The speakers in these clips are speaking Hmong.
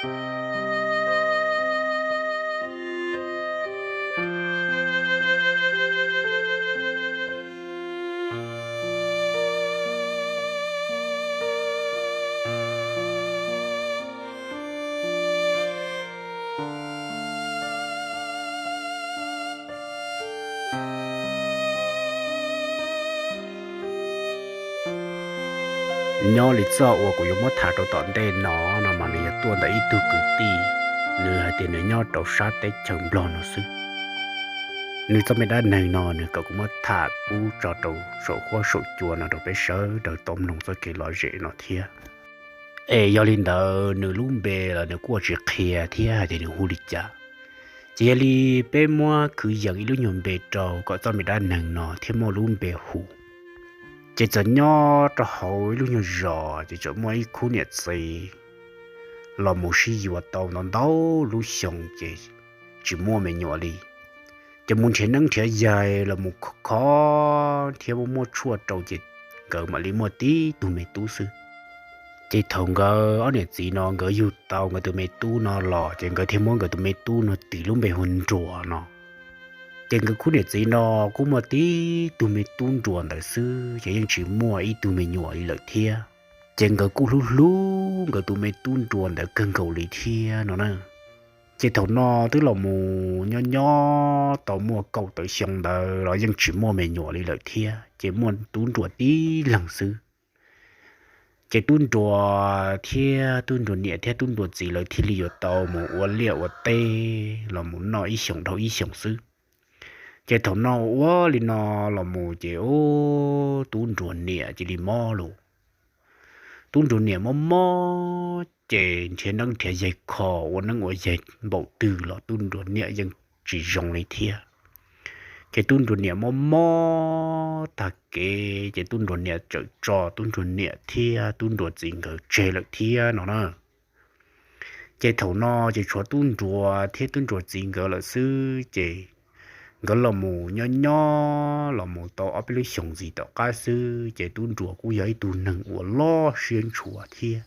Nyob li txoj uas kuv yuav muab tham rau tom ntej no, no mas nws yog tuaj ntawm ib tug kwv tij, nws hais tias nws nyob rau sab teb chaws Nplog no xwb. Nws txoj me dab neeg no nws kom kuv muab tham pub tso rau saum huab saum cua no rau peb sawv daws tau mloog txoj kev lom zem no thiab. Es yog li ntawd nws lub npe los nws kuj tsis qhia thiab hais tias nws hu li cas. Ces yog li peb muab kwv yees ib lub nyuag npe rau kom txoj me dab neeg no thiaj muaj lub npe hu. Ces txawm nyob rau hauv ib lub nyuag zos ces txawm muaj ib khub niam txiv los mus sib yuav tau ntau ntau lub xyoo ces tsis muaj me nyuam li. Ces mus nrhiav neeb nrhiav yaig los mus kho thiab muab muab tshuaj rau ces nkawd mam li muaj tib tug me tub xwb. Ces thaum nkawd ob niam txiv no nkawd yug tau nkawd tus me tub no los ces nkawd thiaj muab nkawd tus me tub no tis lub npe hu Nruas no. Ces nkawd khub niam txiv no kuj muaj tib tug me tub Nruas ntawd xwb ces yeej tsis muaj ib tug me nyuam li lawm thiab. Ces nkawd kuj hlub hlub nkawd tus me tub Nruas ntawd kawg nkaus li thiab no na. Ces thaum no twb los mus nyob nyob tau muaj kaum tawm xyoo ntawd los yeej tsis muaj me nyuam li lawm thiab ces muaj tub Nruas tib leeg xwb. Ces tub Nruas thiab tub Nruas niam thiab tub Nruas txiv lawv thiaj li yuav tau mus ua liaj ua teb los mus noj ib xyoos dhau ib xyoos xwb. Ces thaum no ua li no los mus ces ub tub Nruas niam cia li mob lawm. Tub Nruas niam mob mob ces nrhiav neeb nrhiav yaig kho ua neeb ua yaig npaum twg los tub Nruas niam yeej tsis zoo li thiab. Ces tub Nruas niam mob mob tag kev ces tub Nruas niam txawm tso tub Nruas niam thiab tub Nruas txiv nkawd tseg lawm thiab no na. Ces thaum no ces tshuav tub Nruas thiab tub Nruas txiv nkawd lawm xwb ces nkawd los mus nyob nyob los mus tau ob peb lub xyoos ntxiv tom qab xwb ces tub Nruas kuj yog ib tug neeg uas loj siab ntshua thiab.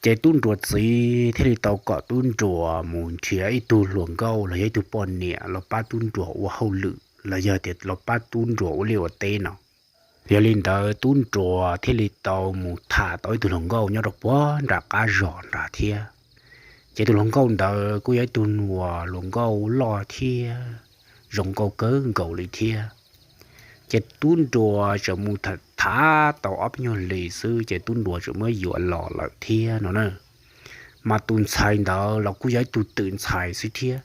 Ces tub Nruas txiv thiaj li tau kom tub Nruas mus nrhiav ib tug hluas nkauj los yog ib tug poj niam los pab tub Nruas ua hauj lwm los yog tias los pab tub Nruas ua liaj ua teb no. Yog li ntawd tub Nruas thiaj li tau mus tham tau ib tug hluas nkauj nyob rau puag nram qab zos nrad thiab. Ces tus hluas nkauj ntawd kuj yog ib tug hluas nkauj loj thiab zoo nkauj kawg nkaus li thiab. Ces tub Nruas tseem mus tham tau ob peb nyuag hlis xwb ces tub Nruas tseem muab yuav los lawm thiab no na. Mas tus ntxhais ntawd los kuj yog ib tug twm ntxhais xwb thiab.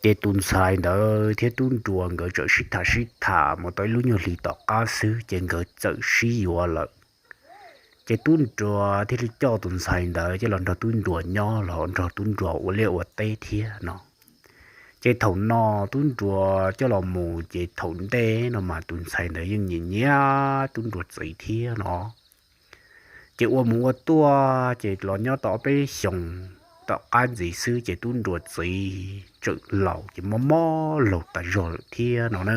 Ces tus ntxhais ntawd thiab tub Nruas nkawd txawm sib tham sib tham mus tau ib lub nyuag hlis tom qab xwb ces nkawd txawm sib yuav lawm. Ces tub Nruas thiaj li coj tus ntxhais ntawd coj los nrog tub Nruas nyob los nrog tub Nruas ua liaj ua teb thiab no. Ces thaum no tub Nruas coj los mus ces thaum ntej no mas tus ntxhais ntawd yeej nyiam nyiam tub Nruas txiv thiab no. Ces ua mus ua tuaj ces los nyob tau ob peb xyoos tom qab ntxiv xwb ces tub Nruas txiv txawm laus ces mob mob laus tas zog lawm thiab no na.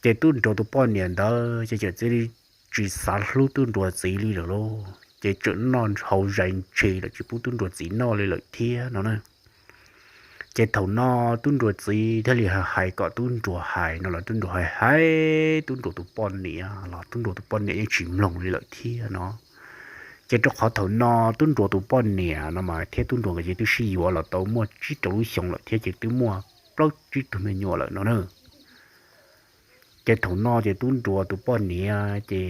Ces tub Nruas tus poj niam ntawd ces txawm txij li tsis xav hlub tub Nruas txiv li lawm lauj, ces tseem noj hauv zais ntshis lawm tsis pub tub Nruas txiv noj li lawm thiab no na. Ces thaum no tub Nruas txiv thiaj li hais kom tub Nruas hais no los tub Nruas hais hais tub Nruas tus poj niam los tub Nruas tus poj niam yeej tsis mloog li lawm thiab no. Ces rau qhov thaum no tub Nruas tus poj niam no mas thiab tub Nruas nkawd ces twb sib yuav los tau muaj tsib rau lub xyoo lawm thiab ces twb muaj plaub tsib tug me nyuam lawm no na. Ces thaum no ces tub Nruas tus poj niam ces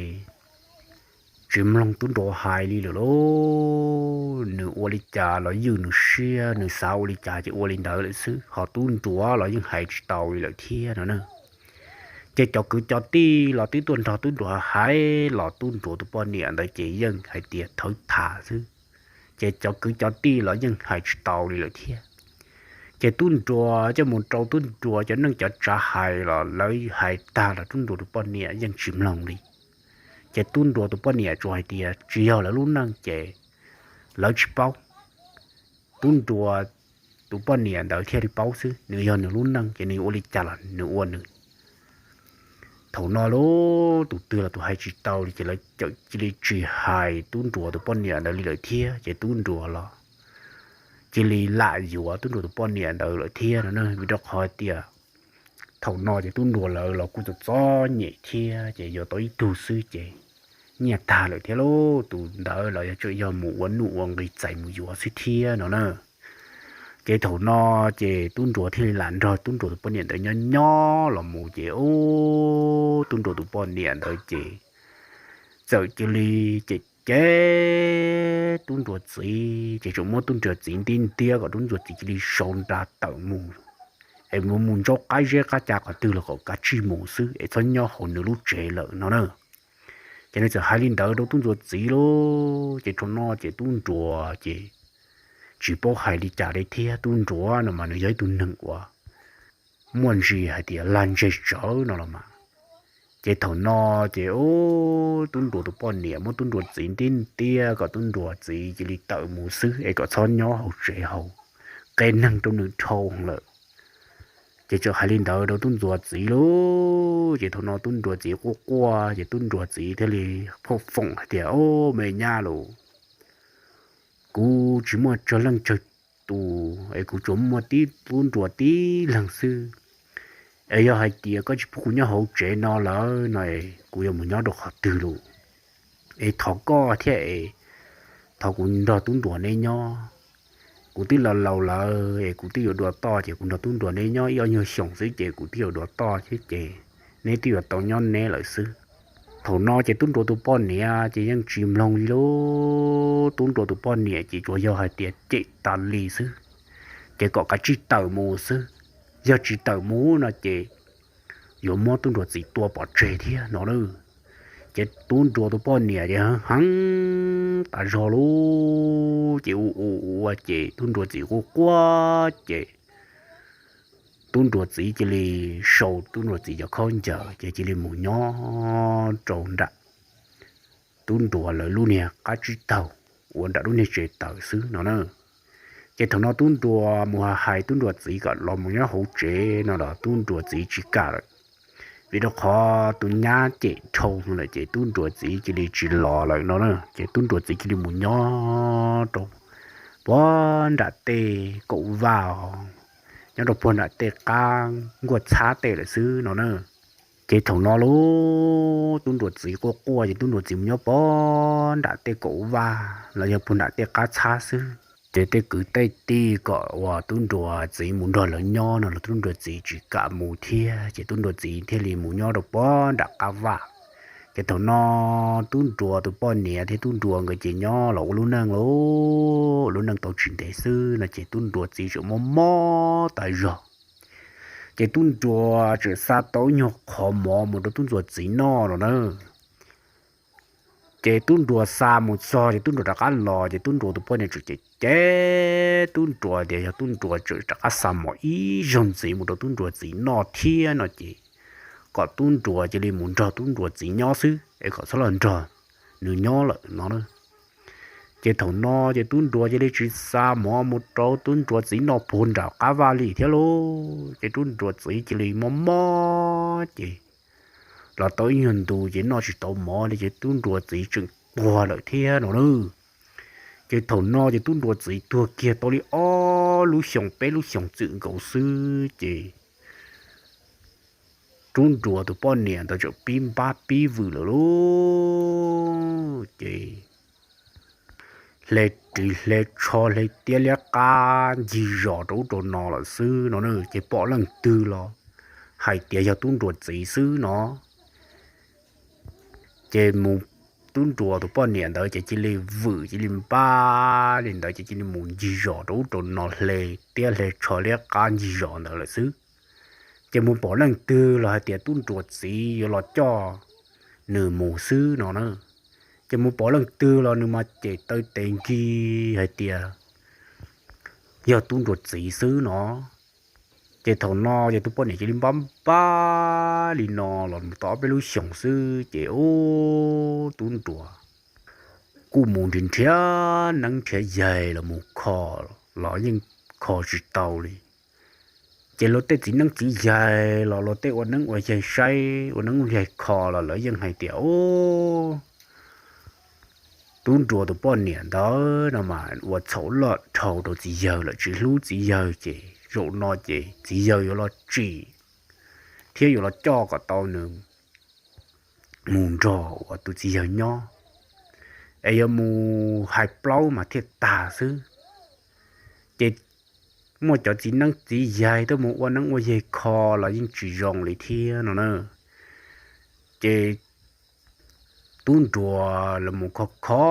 tsis mloog tub Nruas hais li lawm lauj, nws ua li cas los ywj nws siab, nws xav ua li cas ces ua li ntawd lawm xwb, ho tub Nruas los yeej hais tsis tau li lawm thiab no na. Ces cov kwv cov tij los twb tuaj nrog tub Nruas hais los tub Nruas tus poj niam ntawd ces yeej hais tias thawv tham xwb, ces cov kwv cov tij los yeej hais tsis tau li lawm thiab. Ces tub Nruas coj mus rau tub Nruas cov neej cov tsav hais los lawv hais tag los tub Nruas tus poj niam yeej tsis mloog li. Ces tub Nruas tus poj niam tsuas hais tias tsis yog lawv lub neej ces lawv tsis paub, tub Nruas tus poj niam ntawd thiaj li paub xwb, nws yog nws lub neej ces nws ua li cas los nws ua nws. thaum no lauj, tus twg los tus hais tsis tau li ces lawv cawm cia li tsis hais tub nruas tus poj niam ntawd li lawm thiab ces tub nruas los cia li lam yuav tub nruas tus poj niam ntawd lawm thiab no na, vim rau qhov tias thaum no ces tub nruas lawv los kuj txom txom nyem thiab ces yuav tau ib tug xwb ces nyiaj tag lawm thiab lauj, tus ntawd los yog tseem yog mus ua nuj ua nqis txais mus yuav xwb thiab no na. Ces thaum no ces tub nruas thiaj li lam nrog tub nruas tus poj niam ntawd nyob nyob los mus ces ub, tub nruas tus poj niam ntawd ces txawm cia li cem cem tub nruas txiv ces tseem muab tub nruas txiv ntiab ntiab kom tub nruas txiv cia li sau nra tawm mus es mus mus ntsaub qab zeb qab ca qhov twg los kom kav tsij mus xwb es txhob nyob hauv nws lub tsev lawm no na. Ces nws txawm hais li ntawd rau tub nruas txiv lauj, ces thaum no ces tub nruas ces tsis paub hais li cas li thiab, tub nruas no mas nws yog ib tug neeg uas muaj ntsis hais tias lag ntseg tsawv no los mas. Ces thaum no ces ub, tub nruas tus poj niam muab tub nruas txiv ntiab ntiab kom tub nruas txiv cia li tawm mus xwb es kom txhob nyob hauv tsev hauv, qia neeg rau nws dhau lawm. Ces txawm hais li ntawd rau tub nruas txiv lauj, ces thaum no tub nruas txiv quaj quaj ces tub nruas txiv thiaj li phauj foom hais tias, Au, me nyab lauj, kuv tsis muaj tsawg leej tsawg tus es kuv tsuas muaj tib tub nruas tib leeg xwb. Es yog hais tias koj tsis pub kuv nyob hauv tsev no lawm no es kuv yuav mus nyob rau qhov twg lauj? Es thov koj thiab es thov kuv nrog tub nruas neb nyob. Kuv twb laus laus lawm es kuv twb yuav dua toj ces kuv nrog tub nruas neb nyob ib ob nyuag xyoos xwb ces kuv twb yuav dua toj thiab ces neb twb yuav tau nyob neb lawm xwb. Thaum no ces tub nruas tus poj niam ces yeej tsis mloog li lauj, tub nruas tus poj niam ces tsuas yog hais tias cem tas li xwb, ces kom kav tsij tawm mus xwb, yog tsis tawm mus no ces yuav muab tub nruas txiv tua pov tseg thiab no lauj. Ces tub nruas tus poj niam ces heev heev tas zog lauj, ces ua ua ua ces tub nruas txiv quaj quaj ces tub nruas txiv cia li sau tub nruas txiv cov khaub ncaws ces cia li mus nyob rau nram tub nruas lawv lub niag qab tsib taug uas nram lub niag tsev taws xwb no na. Ces thaum no tub nruas mus hais tub nruas txiv kom los mus nyob hauv tsev no los tub nruas txiv tsis kam lawm, vim rau qhov tus nyab cem dhau lawm ces tub nruas txiv cia li tsis los lawm no na. Ces tub nruas txiv cia li mus nyob rau puag nram tej kaum vaj, nyob rau puag nram tej qab nkuaj txhab tej lawm xwb no na. Ces thaum no lauj, tub nruas txiv quaj quaj ces tub nruas txiv mus nyob puag nram tej kaum vaj los yog puag nram tej qab txhab xwb. Ces tej kwv tej tij kom uas tub nruas txiv mus nrog lawv nyob no los tub nruas txiv tsis kam mus thiab, ces tub nruas txiv thiaj li mus nyob rau puag nram qab vaj. Ces thaum no tub nruas tus poj niam thiab tub nruas nkawd ces nyob los ua lub neej lauj, lub neej tau tsis ntev xwb no ces tub nruas txiv tseem mob mob tas zog. Ces tub nruas tseem xa tau ib nyuag qhov mov mus rau tub nruas txiv noj no na. Ces tub nruas xa mus txog ces tub nruas rov qab los ces tub nruas tus poj niam tseem cem cem tub nruas tias yog tub nruas tseem rov qab xa mov ib zaug ntxiv mus rau tub nruas txiv noj thiab no ces kom tub nruas cia li mus nrog tub nruas txiv nyob xwb es kom txhob los nrog nws nyob lawm no na. Ces thaum no ces tub nruas cia li tsis xa mov mus rau tub nruas txiv noj puag nram qab vaj li thiab lauj. Ces tub nruas txiv cia li mob mob ces los tau ib nyuag ntu ces noj tsis tau mov li ces tub nruas txiv tseem tuag lawm thiab no na. Ces thaum no ces tub nruas txiv tuag kiag tau li ob lub xyoos peb lub xyoos txwm nkaus xwb ces tub nruas tus poj niam ntawd tseem pib npab pib vwm lawm lauj. Ces hle ris hle tsho hle tiab liab qab ncig zos rau ub rau no lawm xwb no na. Ces pom leej twg los hais tias yog tub nruas txiv xwb no. Ces mus, tub nruas tus poj niam ntawd ces cia li vwm cia li npab li ntawd ces cia li mus ncig zos rau ub rau no hle tiab hle tsho liab qab ncig zos ntawd lawm xwb. Ces mus pom leej twg los hais tias tub nruas txiv yuav los coj nws mus xwb no na. Ces mus pom leej twg los nws mas cem taw tes nkig hais tias yog tub nruas txiv xwb no. Ces thaum no ces tus poj niam cia li npab npab li no los mus tau ob peb lub xyoos xwb ces ub, tub nruas kuj mus nrhiav nrhiav neeb nrhiav yaig los mus kho los yeej kho tsis tau li. Ces luag tej txiv neeb txiv yaig los luag tej ua neeb ua yaig saib, ua neeb ua yaig kho los lawv yeej hais tias, Ub, tub Nruas tus poj niam ntawd no mas ua txhaum loj dhau rau txiv yawg lawm, tsis hlub txiv yawg, ces zaum no ces txiv yawg yuav los tsim thiab yuav los coj kom tau nws mus nrog uas tus txiv yawg nyob, es yuav mus hais plaub mas thiaj tag xwb. Ces muaj cov txiv neeb txiv yaig tuaj mus ua neeb ua yaig kho los yeej tsis zoo li thiab no na. Ces tub Nruas los mus kho kho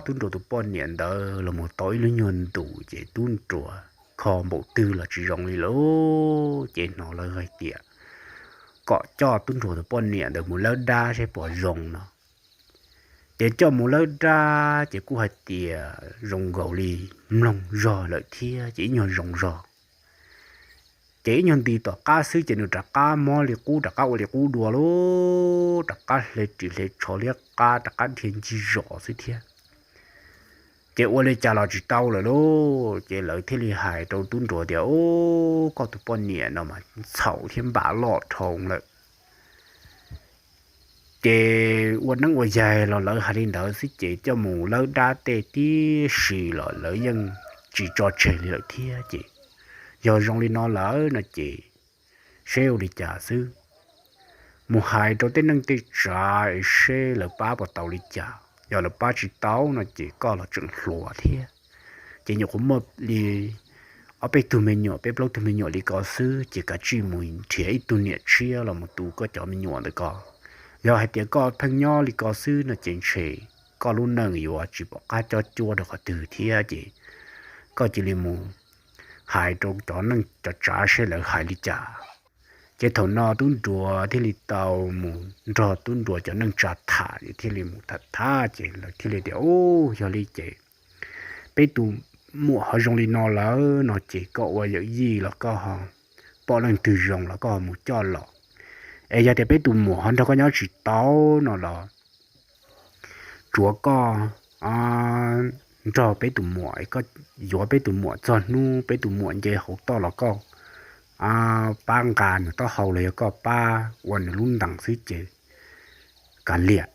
tub Nruas tus poj niam ntawd los mus tau ib lub nyuag ntus, ces tub Nruas kho npaum twg los tsis zoo li lauj. Ces hnov lawv hais tias kom coj tub Nruas tus poj niam ntawd mus lawb dab saib puas zoo no. Ces coj mus lawb dab ces kuj hais tias zoo nkaus li mloog zog lawm thiab, ces ib nyuag zoo zog. Ces ib nyuag nti tom qab xwb ces nws rov qab mob li qub, rov qab ua li qub dua lauj, rov qab hle ris hle tsho liab qab, rov qab dhia ncig zos xwb thiab. Ces ua li cas los tsis tau lawm lauj, ces lawv thiaj li hais rau tub Nruas tias, Ub, koj tus poj niam no mas txhaum thiab npam loj dhau lawm. Ces ua neeb ua yaig los lawv hais li ntawd xwb ces coj mus lawb dab tej tib si los lawv yeej tsis tso tseg li lawm thiab. Ces yog zoo li no lawm no ces seb ua li cas xwb, mus hais rau tej neej tej tsav es seb lawv pab puas tau li cas. Yog lawv pab tsis tau no ces koj los tseem hluas thiab. Ces nyuam qhuav muaj li ob peb tug me nyuam, peb plaub tug me nyuam li ko xwb, ces kav tsij mus nrhiav ib tug niam tshiab los mus tu koj cov me nyuam ntawd ko. Yog hais tias koj pheej nyob li ko xwb no ces ntshe koj lub neej yuav tsis pom qab cob cuab rau qhov twg thiab, ces koj cia li mus hais rau cov neej cov tsav seb lawv hais li cas. Ces thaum no tub Nruas thiaj li tau mus nrog tub Nruas cov neej tsa tham, thiaj li mus tham tham ces lawv thiaj li tias, Ub, yog li ces peb tus muam ho zoo li no lawm no ces koj ua yawm yij los koj ho pom leej twg zoo los koj ho mus coj los. Es yog tias peb tus muam ho nrog koj nyob tsis tau no los tsuav koj nrog peb tus muam, koj yuav peb tus muam txog hnub peb tus muam nce hauv toj los koj pab nqa nws taub hau los yog koj pab ua nws lub ntees xwb ces kav liam.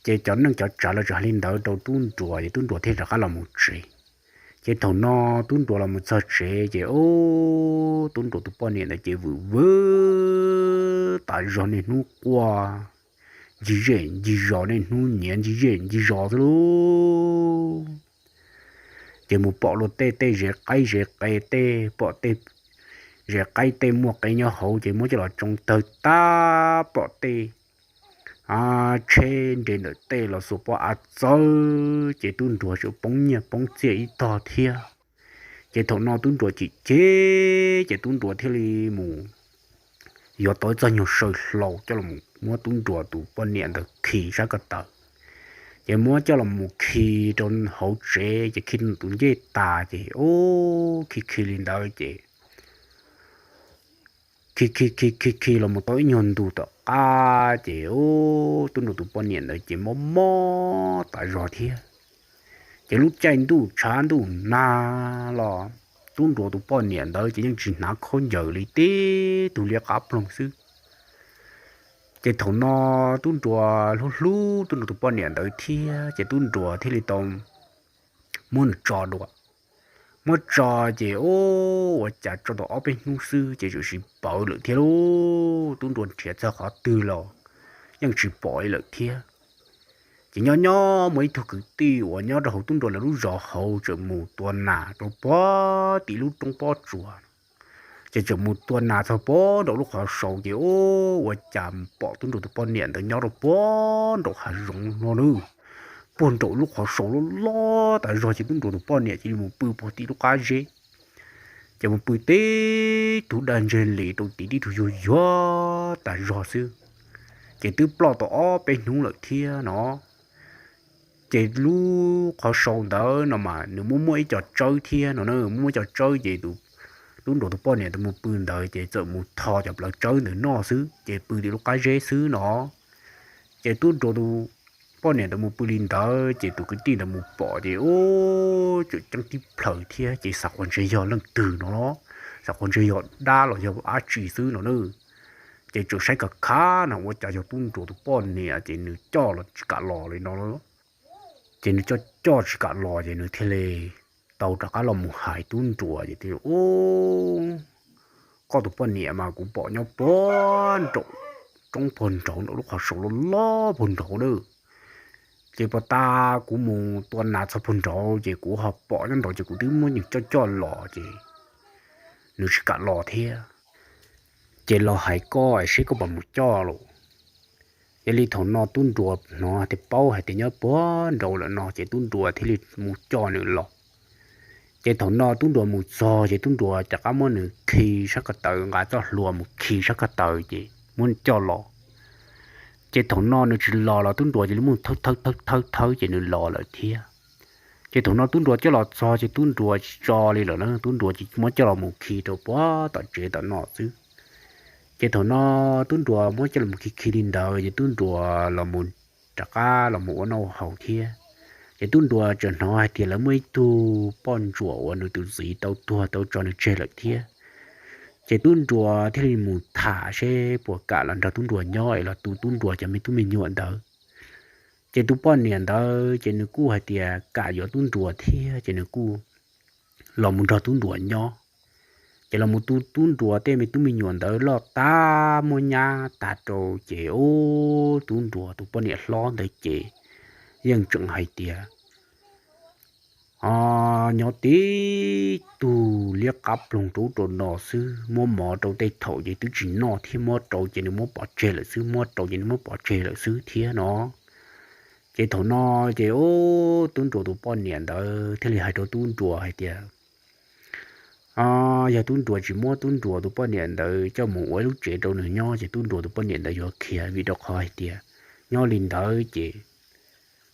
Ces cov neej cov tsav lawv txawm hais li ntawd rau tub Nruas, ces tub Nruas thiaj rov qab los mus tsev. Ces thaum no tub Nruas los mus txog tsev ces ub, tub Nruas tus poj niam ntawd ces vwm vwm tas zog, niaj hnub quaj ncig zej ncig zos, niaj hnub nyiav ncig zej ncig zos xwb lauj. Ces mus pom luag tej tej zes qaib zes qe, tej pom tej zes qaib tej muaj qe nyob hauv ces muab coj los tsoo tawg tag, pom tej tsheb nres ntawm tej los xuas pob av txawb, ces tub Nruas tseem poob nyiaj poob txiaj ib tog thiab. Ces thaum no tub Nruas chim chim, ces tub Nruas thiaj li mus yuav tau ib txoj nyuag saw hlau coj los muab tub Nruas tus poj niam ntawd khi sab ko taw. Ces muab coj los mus khi rau hauv tsev, ces khi tus ncej tas ces ub, khi khi li ntawd ces khi khi khi khi khi los mus tau ib nyuag ntus tom qab ces ub, tub Nruas tus poj niam ntawd ces mob mob tas zog thiab. Ces lub caij ntuj tshav ntuj nag los tub Nruas tus poj niam ntawd ces yeej tsis hnav khaub ncaws li, tib tug liab qab ploog xwb. Ces thaum no tub Nruas hlub hlub tub Nruas tus poj niam ntawd thiab, ces tub Nruas thiaj li tau muab nws tso dua. Muab tso ces ub, ua cas tso tau ob peb hnub xwb ces txawm siv pawv lawm thiab lauj. Tub Nruas nrhiav txog qhov twg los yeej tsis pom li lawm thiab. Ces nyob nyob muaj ib tug kwv tij uas nyob rau hauv tub Nruas lawv lub zos hauv txawm mus tua nas rau puag tim lub roob pob tsuas. Ces txawm mus tua nas txog puag nraum lub qhov sau ces ub, ua cas mus pom tub Nruas tus poj niam ntawd nyob rau puag nraum hav zoov no na, puag nraum lub qhov sau loj loj tas zog. Ces tub Nruas tus poj niam cia li mus pw puag tim lub qab zeb. Ces mus pw tib tug daj ntseg li rau tim, tib tug yuag yuag tas zog xwb. Ces twb ploj tau ob peb hnub lawm thiab no. Ces lub qhov sau ntawd no mas nws muaj muaj ib co tsawb thiab no na, muaj muaj ib co tsawb ces tub Nruas tus poj niam ntawd mus pw ntawd ces txawm mus tho cov plawv tsawb ntawd noj xwb ces pw tim lub qab zeb xwb no. Ces tub Nruas tus poj niam ntawd mus pw li ntawd ces tus kwv tij ntawd mus pom ces ub, tseem ceeb tib plhaws thiab ces xav qhov ntshe yog leej twg no los xyov qhov ntshe yog dab los yog dab tsi xwb no na. Ces tseem saib kav khav no ua cas yog tub nruas tus poj niam ces nws coj los tsis kam los li no. Ces nws coj coj tsis kam los ces nws thiaj li tau rov qab los mus hais tub nruas ces tias, Ub, koj tus poj niam mas kuv pom nyob puag nraum roob puag nraud, nraum lub qhov saud loj loj puag nraud na. Ces puag ta kuv mus tua nas txog puag nraud ces kuv ho pom nyob nraud ces kuv twb muab nws coj coj los ces nws tsis kam los thiab. Ces los hais koj seb koj puas mus coj los. Yog li thaum no tub nruas hnov tias paub hais tias nyob puag nraud lawm no ces tub nruas thiaj li mus coj nws los. Ces thaum no tub nruas mus txog ces tub nruas rov qab muab nws khi sab ko taw, nqa txoj hlua mus khi sab ko taw ces muab nws coj los. Ces thaum no nws tsis los los tub nruas cia li muab thawb thawb thawb thawb ces nws los lawm thiab. Ces thaum no tub nruas coj los txog ces tub nruas tsis tso li lawm na, tub nruas ces muab coj los mus khi rau puag tom tsev tom no xwb. Ces thaum no tub nruas muab coj los mus khi khi li ntawd ces tub nruas los mus rov qab los mus ua noj haus thiab. Ces tub nruas tseem hnov hais tias lawv muaj ib tug poj ntsuam uas nws tus txiv tau tuag tau tso nws tseg lawm thiab. Ces tub nruas thiaj li mus tham seb puas kam los nrog tub nruas nyob es los tu tub nruas cov me tub me nyuam ntawd. Ces tus poj niam ntawd ces nws kuj hais tias kam yuav tub nruas thiab ces nws kuj los mus nrog tub nruas nyob. Ces los mus tu tub nruas tej me tub me nyuam ntawd loj tag muaj nyab tag rau ces ub, tub nruas tus poj niam hlob ntawd ces yeej tseem hais tias nyob tib tug liab qab ploog rau ub rau no xwb, muab mov rau tej thaum ces twb tsis noj thiab, muab rau ces nws muab pov tseg lawm xwb, muab rau ces nws muab pov tseg lawm xwb thiab no. Ces thaum no ces ub, tub nruas tus poj niam ntawd thiaj li hais rau tub nruas hais tias yog tub nruas tsis muab tub nruas tus poj niam ntawd coj mus ua ib lub tsev rau nws nyob ces tub nruas tus poj niam ntawd yuav khiav, vim rau qhov hais tias nyob li ntawd ces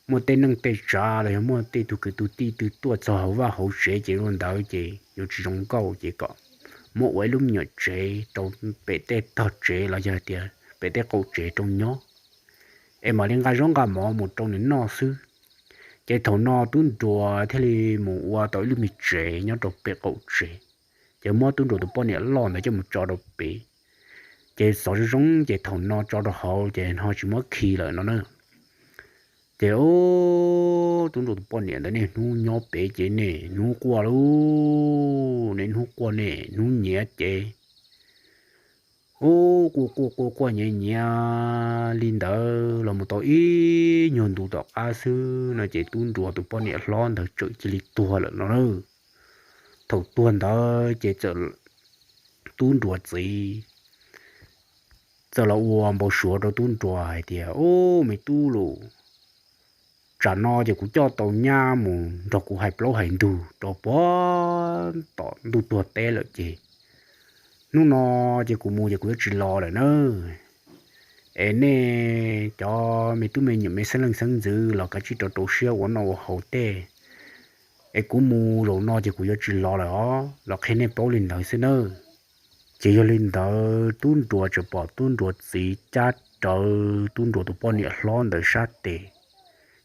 muaj tej neej tej tsav los yog muaj tej tug kwv tug tij twg tuaj txog hauv vaj hauv tsev ces li ntawd ces yuav tsis zoo nkauj ces kom muab ua ib lub me nyuam tsev rau pem tej tog tsev los yog tias pem tej qaum tsev rau nyob, es mam li nqa zaub nqa mov mus rau nws noj xwb. Ces thaum no tub nruas thiaj li mus ua tau ib lub me tsev nyob rau pem qaum tsev, ces muab tub nruas tus poj niam loj ntawd coj mus tso rau pem. Ces xov zoo zoo ces thaum no tso rau hauv ces ho tsis muab khi lawm no na. Ces ub, tub nruas tus poj niam ntawd niaj hnub nyob pem ces niaj hnub quaj lauj, niaj hnub quaj niaj hnub nyiav ces ub, quaj quaj quaj quaj nyiav nyiav li ntawd los mus tau ib nyuag ntu tom qab xwb no ces tub nruas tus poj niam hlob ntawd txawm cia li tuag lawm no na. Thaum tuag ntawd ces txawm tub nruas txiv txawm los ua npau suav rau tub nruas hais tias, Ub, me tub los, tsam no ces kuv coj tau nyab mus nrog kuv hais plaub hais ntug rau puag tom ntuj tuag teb lawm ces hnub no ces kuv mus ces kuv yuav tsis los lawm na. Es nej cov me tub me nyuam me xeeb leej xeeb ntxwv los kav tsij rau rau siab ua noj ua haus tej, es kuv mus zaum no ces kuv yuav tsis los lawm os, los qhia nej paub li ntawd xwb nawb. Ces yog li ntawd tub nruas tseem pom tub nruas txiv cab rawv tub nruas tus poj niam hlob ntawd sab tes,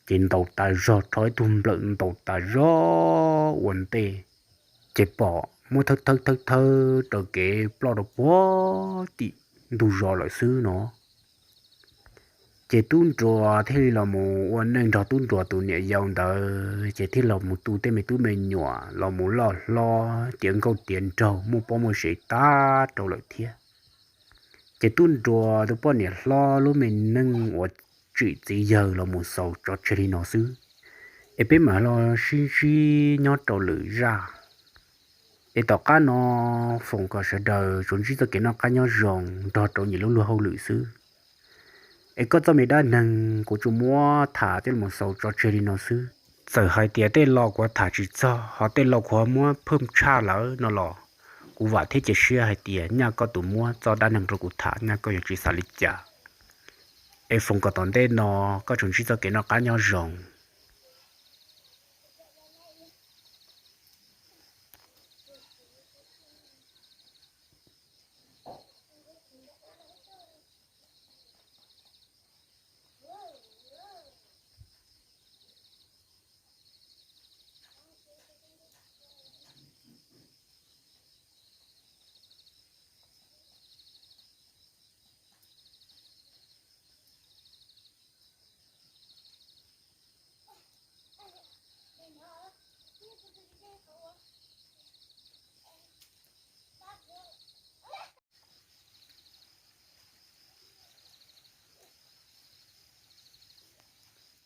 ces ntaus tas zog, rho ib tug nplawm ntaus tas zog ua ntej, ces pom muab thawb thawb thawb thawb raws kev ploj rau puag tim ntug zos lawm xwb no. Ces tub nruas thiaj li los mus ua neej nrog tub nruas tus niam yau ntawd, ces thiaj los mus tu tej me tub me nyuam los mus loj hlob tiav nkauj tiav nraug, muaj pob muaj sev tag rau lawm thiab. Ces tub nruas tus poj niam hlob lub me neej uas tsim txiv yawg los mus xaus tso tseg li no xwb. Es peb mam los sib ntsib nyob rau lwm zaj. Es tom qab no foom kom sawv daws tsuas ntsib txoj kev noj qab nyob zoo nrog rau nyias lub luag hauj lwm xwb. Es koj txoj me dab neeg kuv tsuas muab tham coj los xaus tso tseg li no xwb. Txawm hais tias tej lo kuv tham tsis txog, ho tej lo kuv muab phwj tshaj lawm no los, kuv vam thiab cia siab hais tias nyaj koj tus muab txoj dab neeg rau kuv tham nyaj koj yuav tsis xav li cas. Es foom kom tom ntej no koj tsuas ntsib txoj kev noj qab nyob zoo.